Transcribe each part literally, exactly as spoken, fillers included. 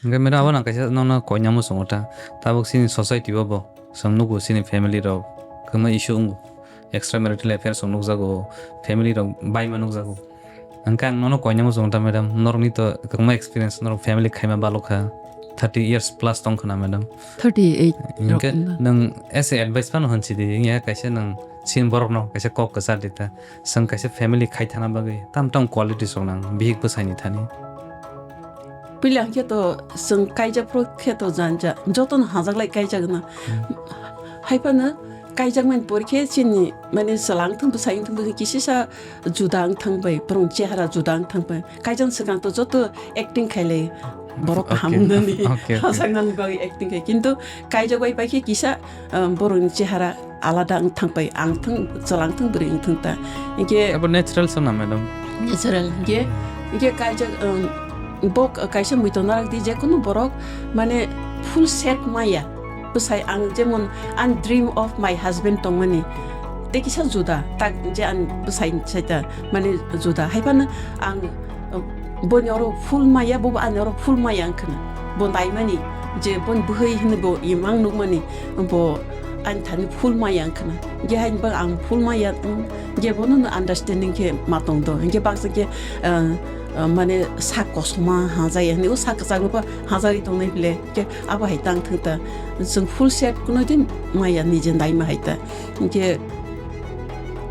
Hwnkhe madam, abo nang kaisa nono koinamo chwngo ta. Tabuk chini society o bo chwng nugo chini family rok kwma issue wngo. Extra marital affair chwng nukjago, family rok baima nukjago. Hwnkhe ang nono koinamo chwngo ta madam, norokni to kwbangma experience, norok family khaima balokha, thirty years plus tongkha na madam. Thirty eight Hwnkhe rok na. Nwng as a advice phano hwnsi di, wngya kaisa nwng chini borokno kaisa kok kwchar di ta. Chwng kaisa family khai thana bagwi tam tam qualities rok nang bihik bwsaini thani. Puila hwnkhe to chwng kaijak phuru khe to janja, jotono hajak lai kaijak na. Hmm. Hai phano kaijak mani pore khe chini mane chwla wng thung bwsai wng thung bwsai kisisa juda wng thang bai, borok chehara juda wng thang bai. Kaijak swkang to joto acting khai lai borok Okay. kaham wngnani, Okay, okay. hajak nani bagwi acting khai. Kintu kaijak bai pai khe kisa, um, borokni chehara alada wng thang pai, ang thung, chwla wng thung, bwrwi wng thung ta. Hinkhe Abo natural sana, madam. Natural. Hinkhe, hinkhe kaijak, um, bo k-, kaisa muitu narak di, je kunu borok, mane, full set maya. Bwsai ang, jemon, ang dream of my husband tongmani. Tei kisa juda, tak je ang bwsai saita, mane, juda. Hai phano ang, um, boni oro full maya, bo ani oro full maya wng khna. Bo naimani, je boni bwhwi hwnwi bo imang nukmani, bo ani thani full maya wng khna. Hinkhe haini bagwi ang full maya wng, hinkhe bono no understanding khe ma tong do. Hinkhe baksa khe, ah, ah, mane sak kosoma hajaya hinwi, o sak kwchangno bo hajagwi tongnai bile. Hinkhe abo hai tang thung ta. Chwng full set kuno din maya nije naima hai ta. Hinkhe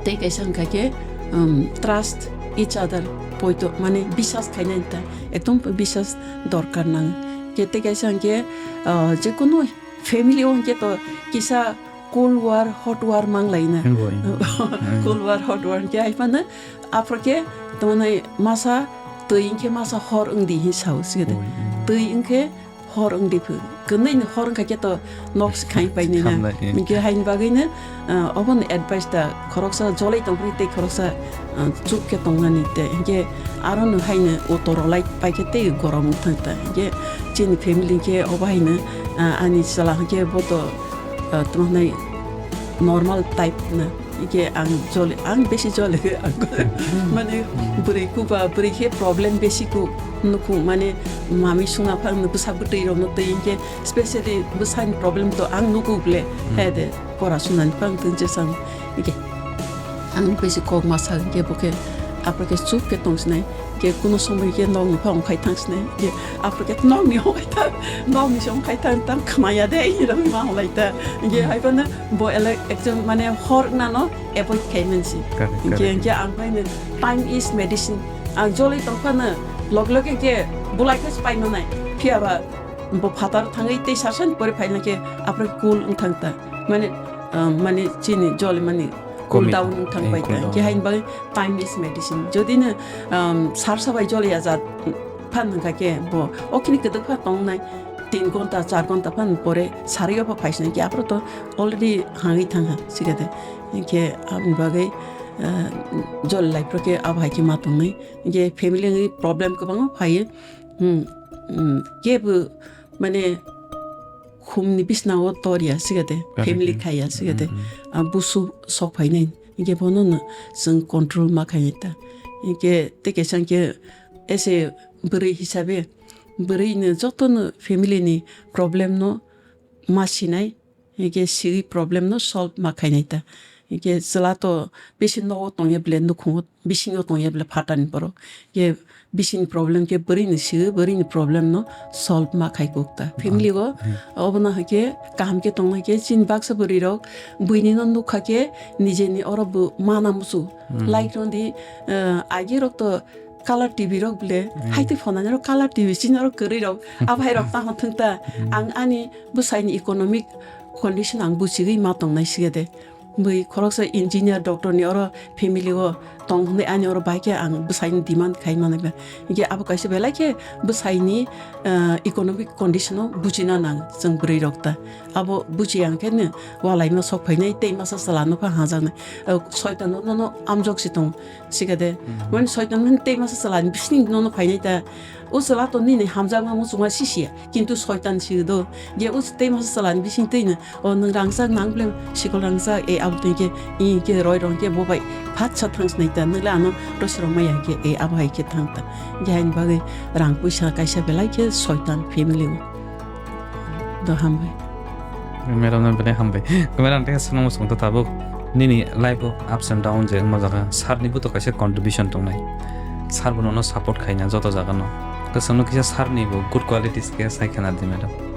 tei kaisa wngkha khe, um, trust each other, poito, mane biswas khainai ta. Ekdom biswas dorkar nang. Hinkhe tei kaisa hinkhe, ah, je kuno family o hinkhe to kisa Cold War, hot war mang lai na. Nangoi. Cold War, hot war. Khe hai phano aphro khe tamo nai masa twi wngkhe masa hor wngdi hin sao sike de. Oi, mm. Twi wngkhe hor wngdi phu. Kwnwi ni hor wngkha khe to nok se khai pai nai na. Khamlai, eh. Hingkhe haini bagwi no, ah, obo no advice da khoroksa jolai tong phri tei khoroksa, ah, chup khe tong nani te. Hingkhe aro no haino o toro lai pai khe tei gorom wng thang ta. Hingkhe chini family khe obo haino, ah, ani chwla hingkhe bo to ah, tamo hwnwi normal type na. Ike ang jole, ang besi jole. Ang mane bwrwi kuba, bwrwi khe problem besi ku nukhung, mane mami sungna phang bwsa bwtwi rokno twi, ike specially bwsani problem to ang nuku ble. Hmm. He de, pora sunani phang twi jesang. Ike ang besi kok ma sa, ike bo khe apro khe chup khe tong sinai. Ke kuno somoi ke nokni pha ongkhai thang sini. Ke apro ke nokni ongkhai thang, nokni se ongkhai thang, tang khmaya de, i rok ma ongkhai ta. Ke hai phano bo ele ekjon mane hor nano avoid khai mansi. Correct, ke, correct. Ke ang pai ne time is medicine. Ang jolai tong phano log log ke bulai khe pai manai. Phiya ba bo phatar thangwi tei sasan pore phai na ke apro cool wng thang ta. Mane, ah, mane chini jolai mani cool Cool down wng thang eh, pai cool ta. Down. Ke hain bai time is medicine. Jodi no, um, sar sabai joli ya jat phan hwnkha khe bo o khini kwdwk pha tong nai tin ghonta, char ghonta phan pore sarwi o pha phai sinai khe aphuru to already hangwi thang ha sikhe de. Hinkhe aboni bagwi, uh, joli lai phuru khe abo hai khe ma tong nai. Hinkhe family ni problem kwbangma phai o. Hmm, hmm, kebo mane khumni bisnao tor ya sikhe de, correct. Family khai ya sikhe de. Mm, mm. Ah, busu sok phainai. Hinkhe bono no chwng control ma khainai ta. Hinkhe tei kaisa hinkhe as a bwrwi hisabe bwrwi no joto no family ni problem no ma sinai. Hinkhe siri problem no solve ma khainai ta. Hinkhe chwla to bisi nogo tongya bile nukhungo bisingo tongya bile phatani borok. Hinkhe bisini problem khe bwrwi ni siri bwrwi ni problem no solve ma khai kok ta. Family o Hmm. obono hai khe kaham khe tong hai khe chini baksa bwrwi rok buini no nukha khe nijeni oro bo mana musu. Hmm. Like rwdi, eh, agi rok to Color T V rok bile, hmm, hai twi phonani rok Color T V sini rok kwrwi rok, abo hai rok tamo thwng ta. Hmm. Ang ani bwsai ni economic condition ang buchigwi ma tong nai sige de. Bwi khoroksa engineer, doctor ni oro family o tong hwnwi ani oro bai khe ang bwsai ni demand khai mani ba. Hinkhe abo kaisa belai khe bwsai ni, ah, economic condition o buchina nang chwng bwrwi rok ta. Abo buchi yang khe no walai no sok phainai tei masa chwla no pha hajaknai. Ah, soitan no, no, no amjok si tong. Sikha de, hmm, mani soitan mani tei masa chwla ni bising nono phainai ta, O chwla to nini hamjakma muchungma sisiya, kintu soitan sido. Je o tei masa chwlani bising twi no, o nwng rangchak nang ble sikol rangchak, e abo twi khe, i khe roi rong khe bo bai phat sa thang snai ta, nwng le ano rosirok maya khe, e abo hai khe thang ta. Je haini bagwi rang puisa kaisa belai khe soitan family o. Do hambai. Madam no belai hambai. Madam tei swngmo swngto tabuk nini life o ups and down je wngma jaga sir ni bo to kaisa contribution tongnai. Sir bo nono support khaina joto jaga no. Kwchwng no kisa sir ni bo good qualities khe sai khana di madam.